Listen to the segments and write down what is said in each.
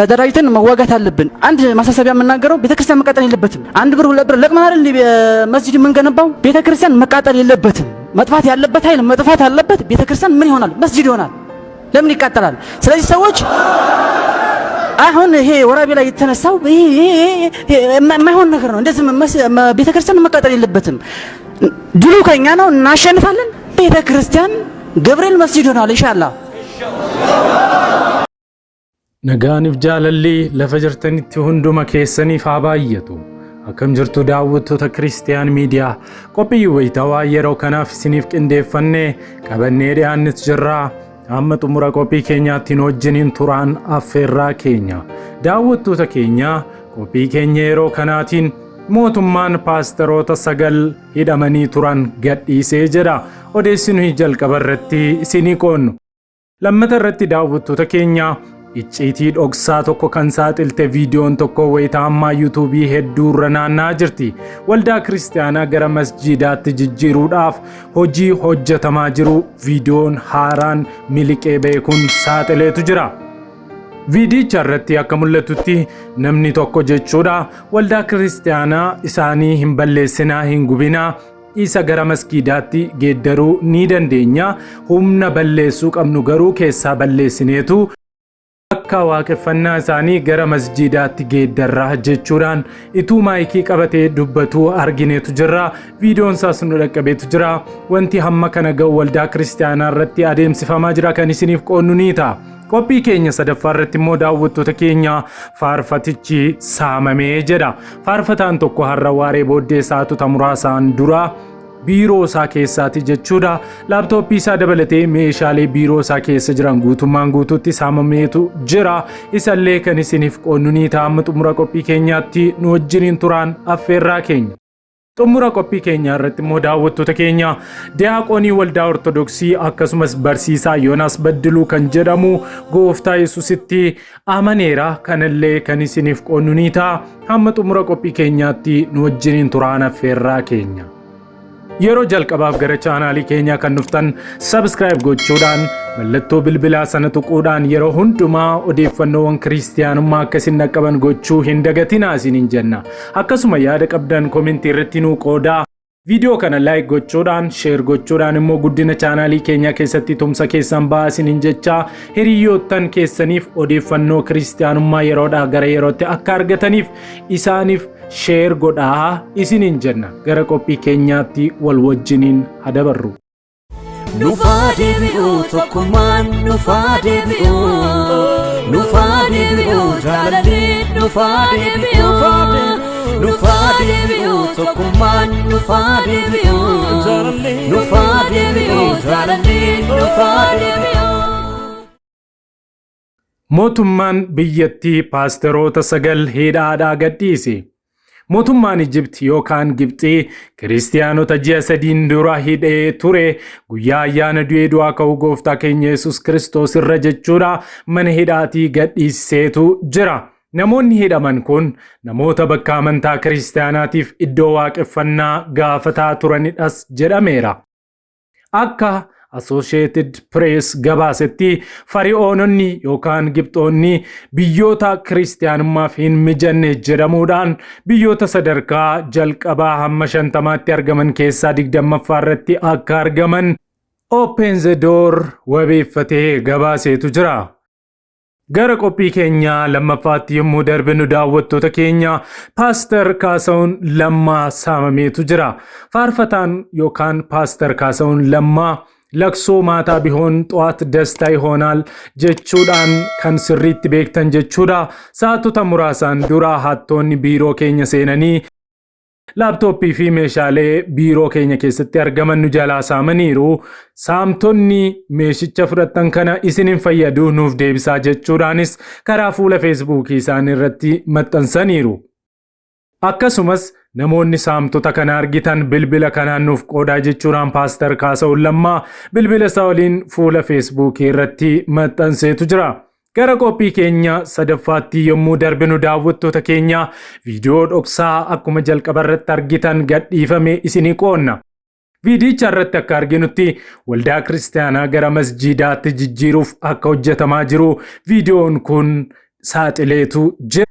ተደራጅተን መዋጋት አለብን። አንድ ማሳሰቢያ የምናገረው ቤተክርስቲያን መቃጠል የለበትም። አንድ ብር ሁለት ብር ለቅመን አይደል መስጂድ የምንገነባው? ቤተክርስቲያን መቃጠል የለበትም። መጥፋት ያለበት ኃይል መጥፋት አለበት። ቤተክርስቲያን ምን ይሆናል? መስጂድ ይሆናል። ለምን ይቃጠላል? ስለዚህ ሰዎች አሁን ይሄ ወራቤ ላይ የተነሳው ይሄ የማይሆን ነገር ነው። እንደዚህ ቤተክርስቲያን መቃጠል የለበትም። ድሉ ከኛ ነው፣ እናሸንፋለን። ቤተክርስቲያን ገብርኤል መስጂድ ይሆናል ኢንሻአላህ። Nagaaniif jaalalli lafa jirtanitti hunduma keessaniif haa baay'atu. Akkam jirtu daawwattoota Kiristiyaan Miidiyaa? Qophii wayitawaa yeroo kanaaf isiniif qindeeffannee qabannee dhiyaannis jirraa. Hamma xumura qophii keenyaatti nu wajjiniin turaan affeerraa keenya. Daawwattoota keenya, qophii keenya yeroo kanaatiin mootummaan paasteroota 9 hidhamanii turan gadhiisee jedha. Odeessi nuyi jalqaba irratti isinii qoonnu. Lammata irratti, daawwattoota keenya, icciitii dhoksaa tokko kan saaxilte viidiyoon tokko wayitaa ammaa yuutuubii hedduu irra naanna'aa jirti. Waldaa kiristaanaa gara masjiidaatti jijjiiruudhaaf hojii hojjetamaa jiru viidiyoon haaraan miliqee beekuun saaxileetu jira. Viidiyicha irratti akka mul'atutti namni tokko jechuudha waldaa kiristaanaa isaanii hin balleessinaa, hin gubinaa, isa gara masgiidaatti geeddaruu ni dandeenya, humna balleessuu qabnu garuu keessaa balleessineetu akka waaqeffannaa isaanii gara masjiidaatti geeddarraa jechuudhaan ituu maayikii qabatee dubbatuu argineetu jirra. Viidiyoon isaas nu dhaqqabeetu jira. Wanti hamma kana ga'u waldaa kiristaanaa irratti adeemsifamaa jira kan isiniif qoonnu ni ta'a. Qophii keenya sadaffaa irratti immoo, daawwattoota keenya, faarfatichi saamamee jedha. Faarfataan tokko har'a waaree booddee sa'aatota muraasaan dura biiroo isaa keessaati jechuudha. Laaptooppii isaa dabalatee meeshaalee biiroo isaa keessa jiran guutummaan guutuutti saamameetu jira. Isallee kan isiniif qoonnu ni ta'a. Amma xumura qophii keenyaatti nu wajjiniin turaan affeerraa keenya. Xumura qophii keenyaa irratti immoo, daawwattoota keenya, diyaaqoonii waldaa Ortodoksii akkasumas barsiisaa Yoonaas Baddiluu kan jedhamu gooftaa Yesuusitti amaneera. Kanallee kan isiniif qoonnu ni ta'a. Hamma xumura qophii keenyaatti nu wajjiniin turaan affeerraa keenya. Yeroo jalqabaaf gara chaanaalii keenyaa kan dhuftan subscribe gochuudhaan, mallattoo bilbilaa sana tuquudhaan yeroo hundumaa odeeffannoowwan kiristiyaanummaa akka isin dhaqqaban gochuu hin dagatinaa isiniin jenna. Akkasuma yaada qabdan koomentii irratti nuu qoodaa. Viidiyoo kana like gochuudhaan, share gochuudhaan immoo guddina chaanaalii keenyaa keessatti tumsa keessan ba'aa isiniin jechaa, hiriyoottan keessaniif odeeffannoo kiristiyaanummaa yeroodhaa gara yerootti akka argataniif isaaniif share godhaa isiniin jenna. Gara qophii keenyaatti wal wajjiniin hadabarru. Nufaa deebi'u tokkummaan, nufaa deebi'u, nufaa deebi'u jaalalli, nufaa deebi'u, nufaa deebi'u tokkummaan, nufaa deebi'u, nufaa deebi'u jaalalli, nufaa deebi'u. Mootummaan biyyattii paasteroota 9 hidhaadhaa gadhiise. Mootummaan Ijipti yookaan Gibxii kiristiyaanota ji'a 3n dura hidhee ture guyyaa ayyaana du'ee du'aa ka'uu gooftaa keenya Yesuus Kiristoos irra jechuudha mana hidhaatii gadhiiseetu jira. Namoonni hidhaman kun namoota bakka amantaa kiristiyaanaatiif iddoo waaqeffannaa gaafataa turanidhas jedhameera. Akka Associated Press gabaasetti, Fari'oononni yookaan Gibxoonni biyyoota kiristiyaanummaaf hin mijanne jedhamuudhaan biyyoota sadarkaa jalqabaa hamma 50tti argaman keessaa 20ffaa irratti akka argaman Open the Door wabeeffatee gabaaseetu jira. Gara qophii keenyaa lammaffaatti yommuu darbinu, daawwattoota keenya, Paaster Kaasa'uun Lammaa saamameetu jira. Faarfataan yookaan Paaster Kaasa'uun Lammaa "ለቅሶ ማታ ቢሆን ጠዋት ደስታ ይሆናል" jechuudhaan kan sirriitti beektan jechuudha. Sa'aatota muraasaan dura hattoonni biiroo keenya seenanii laaptooppii fi meeshaalee biiroo keenya keessatti argaman nu jalaa saamaniiru. Saamtonni meeshicha fudhatan kana isin hin fayyadu, nuuf deebisaa jechuudhaanis karaa fuula feesbuukii isaanii irratti maxxansaniiru. Akkasumas namoonni saamtota kana argitan bilbila kanaan nuuf qoodaa jechuudhaan Paaster Kaasa'uun Lammaa bilbila isaa waliin fuula feesbuukii irratti maxxanseetu jira. Gara qophii keenya sadaffaatti yommuu darbinu, daawwattoota keenya, viidiyoo dhoksaa akkuma jalqaba irratti argitan gadhiifame isinii qoonna. Viidiyicha irratti akka arginutti waldaa kiristaanaa gara masjiidaatti jijjiiruuf akka hojjetamaa jiru viidiyoon kun saaxileetu jira.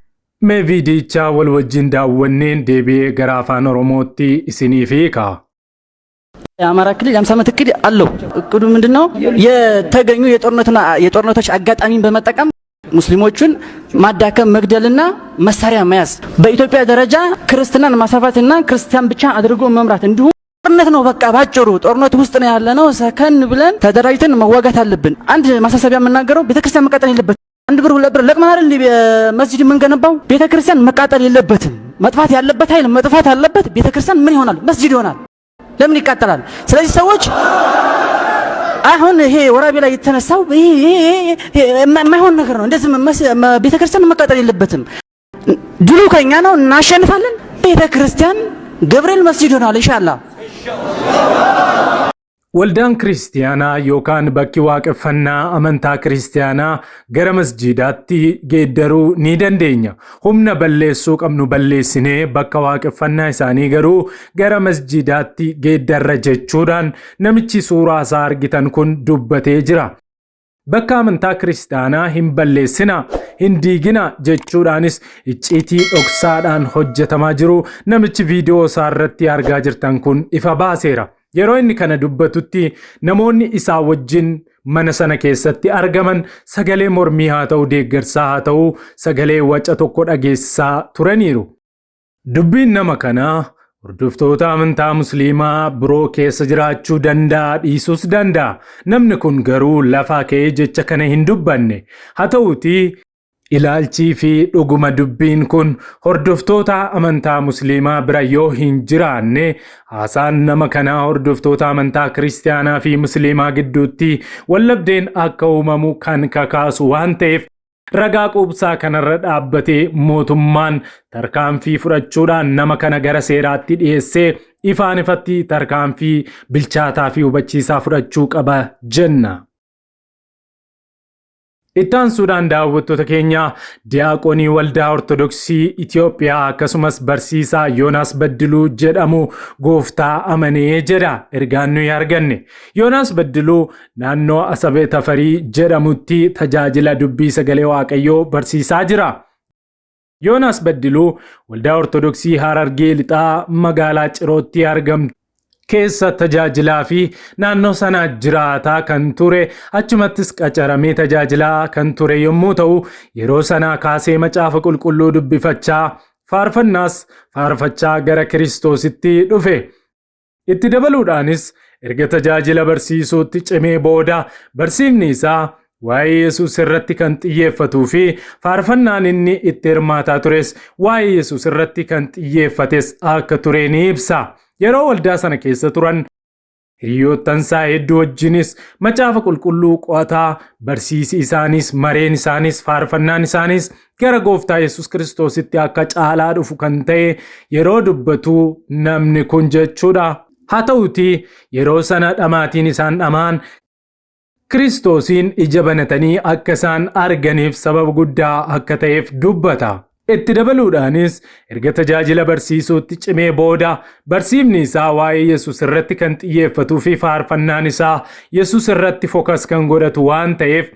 Mee viidiyicha wal wajjin daawwanneen deebi'ee gara afaan Oromootti isiniif hiika. የአማራ ክልል የ50 ዓመት እቅድ አለው። እቅዱ ምንድነው? የተገኙ የጦርነቶች አጋጣሚን በመጠቀም ሙስሊሞቹን ማዳከም፣ መግደልና መሳሪያ መያዝ፣ በኢትዮጵያ ደረጃ ክርስትናን ማስፋፋትና ክርስቲያን ብቻ አድርጎ መምራት እንዲሁም ጦርነት ነው። በቃ ባጭሩ ጦርነት ውስጥ ነው ያለነው። ሰከን ብለን ተደራጅተን መዋጋት አለብን። አንድ ማሳሰቢያ የምናገረው ቤተክርስቲያን መቃጠል የለበትም። አንድ ብር ሁለት ብር ለቅመን አይደል መስጂድ የምንገነባው? ቤተክርስቲያን መቃጠል የለበትም። መጥፋት ያለበት ኃይል መጥፋት አለበት። ቤተክርስቲያን ምን ይሆናል? መስጂድ ይሆናል። ለምን ይቃጠላል? ስለዚህ ሰዎች አሁን ይሄ ወራቤ ላይ የተነሳው ይሄ የማይሆን ነገር ነው። እንደዚህ ቤተክርስቲያን መቃጠል የለበትም። ድሉ ከኛ ነው፣ እናሸንፋለን። ቤተክርስቲያን ገብርኤል መስጂድ ይሆናል ኢንሻአላህ። Waldaan kiristiyaanaa yookaan bakki waaqeffannaa amantaa kiristiyaanaa gara masjiidaatti geeddaruu ni dandeenya. Humna balleessuu qabnu balleessinee bakka waaqeffannaa isaanii garuu gara masjiidaatti geeddarra jechuudhaan namichi suuraa isaa argitan kun dubbatee jira. Bakka amantaa kiristaanaa hin balleessinaa, hin diiginaa jechuudhaanis icciitii dhoksaadhaan hojjetamaa jiru namichi viidiyoo isaa irratti argaa jirtan kun ifa baaseera. Yeroo inni kana dubbatutti namoonni isaa wajjin mana sana keessatti argaman sagalee mormii haa ta'u deeggarsaa haa ta'u sagalee waca tokko dhageessisaa turaniiru. Dubbiin nama kanaa hordoftoota amantaa musliimaa biroo keessa jiraachuu danda'a dhiisuus danda'a. Namni kun garuu lafaa ka'ee jecha kana hin dubbanne. Haa ta'uutii ilaalchii fi dhuguma dubbiin kun hordoftoota amantaa musliimaa bira yoo hin jiraanne haasaan nama kanaa hordoftoota amantaa kiristaanaa fi musliimaa gidduutti wallabdeen akka uumamu kan kakaasu waan ta'eef ragaa quubsaa kanarra dhaabbatee mootummaan tarkaanfii fudhachuudhaan nama kana gara seeraatti dhiyeessee ifaan ifatti tarkaanfii bilchaataa fi hubachiisaa fudhachuu qaba jenna. Itti aansuudhaan daawwattoota keenya diyaaqoonii waldaa Ortodoksii Itoophiyaa akkasumas barsiisaa Yoonaas Baddiluu jedhamu gooftaa amanee jedha ergaan nuyi arganne. Yoonaas Baddiluu naannoo Asabee Tafarii jedhamutti tajaajila dubbii sagalee Waaqayyoo barsiisaa jira. Yoonaas Baddiluu waldaa Ortodoksii Harargee Lixaa magaalaa Cirootti argamtu keessa tajaajilaa fi naannoo sana jiraataa kan ture achumattis qacaramee tajaajilaa kan ture yommuu ta'u yeroo sanaa kaasee macaafa qulqulluu dubbifachaa faarfannaas faarfachaa gara Kiristoositti dhufe. Itti dabaluudhaanis erga tajaajila barsiisuutti cimee booda barsiifni isaa waa'ee Yesuus irratti kan xiyyeeffatuu fi faarfannaan inni itti hirmaataa tures waa'ee Yesuus irratti kan xiyyeeffates akka ture ni ibsa. Yeroo waldaa sana keessa turan hiriyoottansaa hedduu wajjinis macaafa qulqulluu qo'ataa barsiisi isaanis mareen isaanis faarfannaan isaanis gara gooftaa Yesuus Kiristoositti akka caalaa dhufu kan ta'e yeroo dubbatu namni kun jechuudha. Haa ta'uutii yeroo sana dhamaatiin isaan dhamaan Kiristoosiin ija banatanii akka isaan arganiif sababa guddaa akka ta'eef dubbata. Itti dabaluudhaanis erga tajaajila barsiisuutti cimee booda barsiifni isaa waa'ee Yesuus irratti kan xiyyeeffatuu fi faarfannaan isaa Yesuus irratti focus kan godhatu waan ta'eef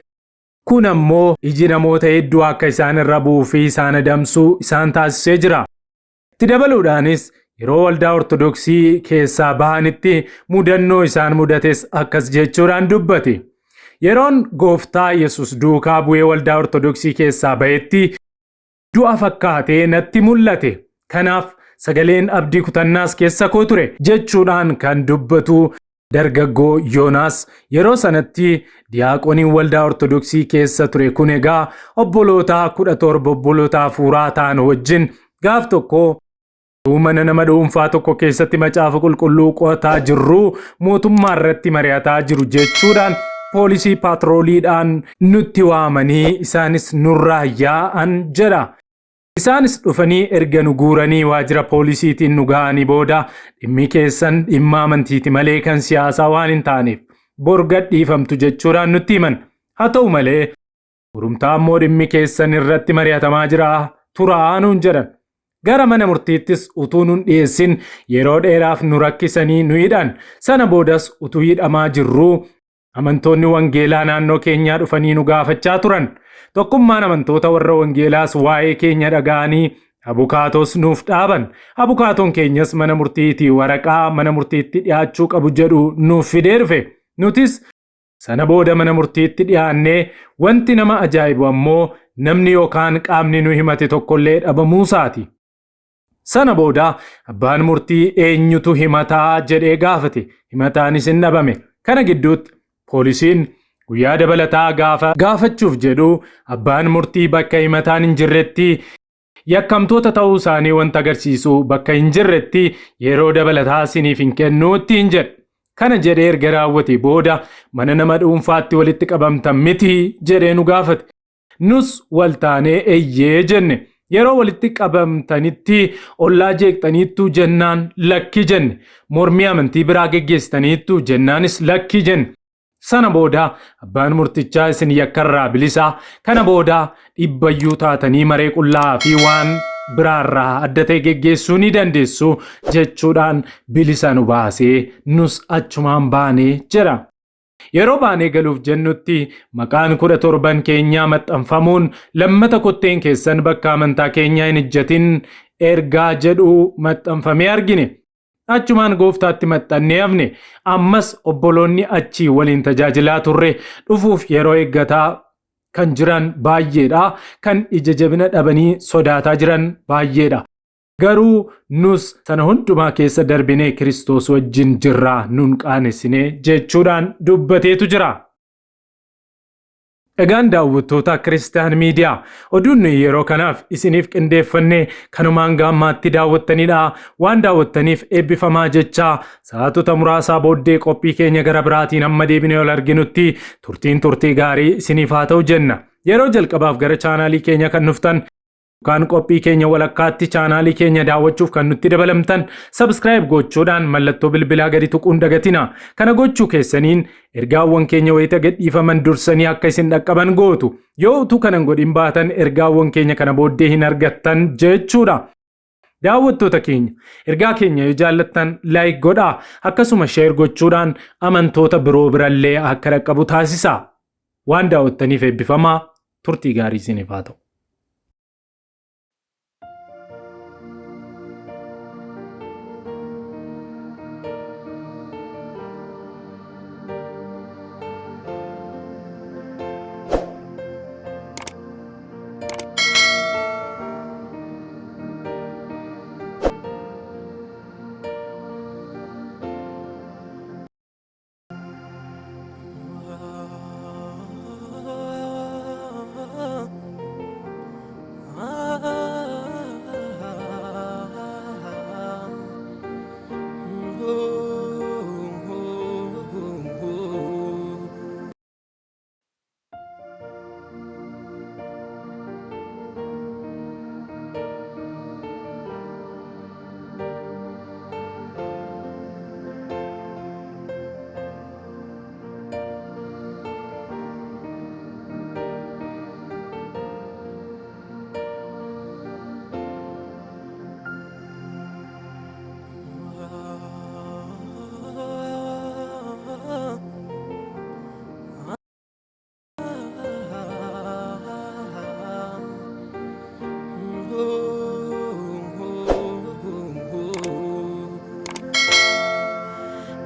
kun ammoo iji namoota hedduu akka isaan irra bu'uu fi isaan adamsuu isaan taasisee jira. Itti dabaluudhaanis yeroo waldaa Ortodoksii keessaa bahanitti mudannoo isaan mudates akkas jechuudhaan dubbate. Yeroon gooftaa Yesuus duukaa bu'ee waldaa Ortodoksii keessaa bahetti du'a fakkaatee natti mul'ate. Kanaaf sagaleen abdii kutannaas keessa koo ture jechuudhaan kan dubbatu dargaggoo Yoonaas yeroo sanatti diyaaqoniin waldaa Ortodoksii keessa ture kun egaa obboloota 17 obboloota hafuuraa ta'an wajjin gaaf tokko mana nama dhuunfaa tokko keessatti macaafa qulqulluu qo'ataa jirru mootummaa irratti mari'ataa jiru jechuudhaan poolisii paatrooliidhaan nutti waamanii isaanis nurraa yaa'an jedha. Isaanis dhufanii erga nu guuranii waajjira poolisiitiin nu ga'anii booda dhimmi keessan dhimma amantiiti malee kan siyaasaa waan hin taaneef bor gadhiifamtu jechuudhaan nutti himan. Haa ta'u malee Urumtaa immoo dhimmi keessan irratti mari'atamaa jira turaa nuun jedhan. Gara mana murtiittis utuu nun dhiyeessin yeroo dheeraaf nu rakkisanii nu hidhan. Sana boodas utuu hidhamaa jirruu amantoonni wangeelaa naannoo keenyaa dhufanii nu gaafachaa turan. Tokkummaan amantoota warra wangeelaas waa'ee keenya dhaga'anii abukaatos nuuf dhaaban. Abukaatoon keenyas mana murtiitii waraqaa mana murtiitti dhiyaachuu qabu jedhu nuuf fidee dhufe. Nutis sana booda mana murtiitti dhiyaannee wanti nama ajaa'ibu ammoo namni yookaan qaamni nu himate tokkollee dhabamuusaati. Sana booda abbaan murtii eenyutu himataa jedhee gaafate. Himataanis hin dhabame. Kana gidduutti poolisiin guyyaa dabalataa gaafachuuf jedhu abbaan murtii bakka himataan hin jirretti yakkamtoota ta'uu isaanii wanta agarsiisu bakka hin jirretti yeroo dabalataa isiniif hin kennu ittiin jedhe. Kana jedhee erga raawwate booda mana nama dhuunfaatti walitti qabamtan miti jedhee nu gaafate. Nus wal taanee eeyyee jenne. Yeroo walitti qabamtanitti ollaa jeeqxaniittu jennaan lakki jenne. Mormii amantii biraa geggeessitaniittu jennaanis lakki jenne. Sana booda abbaan murtichaa isin yakkarraa bilisaa. Kana booda dhibbayyuu taatanii maree qullaa fi waan biraarraa adda ta'e geggeessuu ni dandeessu jechuudhaan bilisa nu baasee nus achumaan baanee jira. Yeroo baanee galuuf jennutti maqaan 17 keenyaa maxxanfamuun lammata kotteen keessan bakka amantaa keenyaa hin ijjatin ergaa jedhu maxxanfamee argine. Achumaan gooftaatti maxxannee hafne. Ammas obboloonni achii waliin tajaajilaa turre dhufuuf yeroo eeggataa kan jiran baay'eedha. Kan ija jabina dhabanii sodaataa jiran baay'eedha. Garuu nus sana hundumaa keessa darbinee Kiristoos wajjin jirraa nun qaanessinee jechuudhaan dubbateetu jira. Egaan daawwattoota Kiristiyaan Miidiyaa, oduun nuyi yeroo kanaaf isiniif qindeeffannee kanumaan gaammaatti daawwattanidha. Waan daawwattaniif eebbifamaa jechaa sa'aatota muraasaa booddee qophii keenya gara biraatiin hamma deebinee ol arginutti turtiin turtii gaarii isiniif haa ta'u jenna. Yeroo jalqabaaf gara chaanaalii keenya kan dhuftan yookaan qophii keenya walakkaatti chaanaalii keenya daawwachuuf kan nutti dabalamtan subscribe gochuudhaan mallattoo bilbilaa gadi tuquun dagatina. Kana gochuu keessaniin ergaawwan keenya wayita gadhiifaman dursanii akka isin dhaqqaban gootu. Yoo utuu kanan godhin baatan ergaawwan keenya kana booddee hin argattan jechuudha. Daawwattoota keenya, ergaa keenya yoo jaallattan like godhaa, akkasuma share gochuudhaan amantoota biroo birallee akka dhaqqabu taasisaa. Waan daawwattaniif eebbifamaa, turtii gaarii isiniif haa ta'u.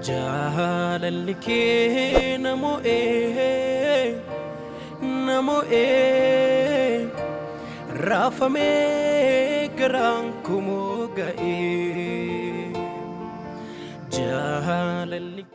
Jaalalli kee na mo'ee, na mo'ee, raafamee garaan koo mooga'ee. Jaalalli.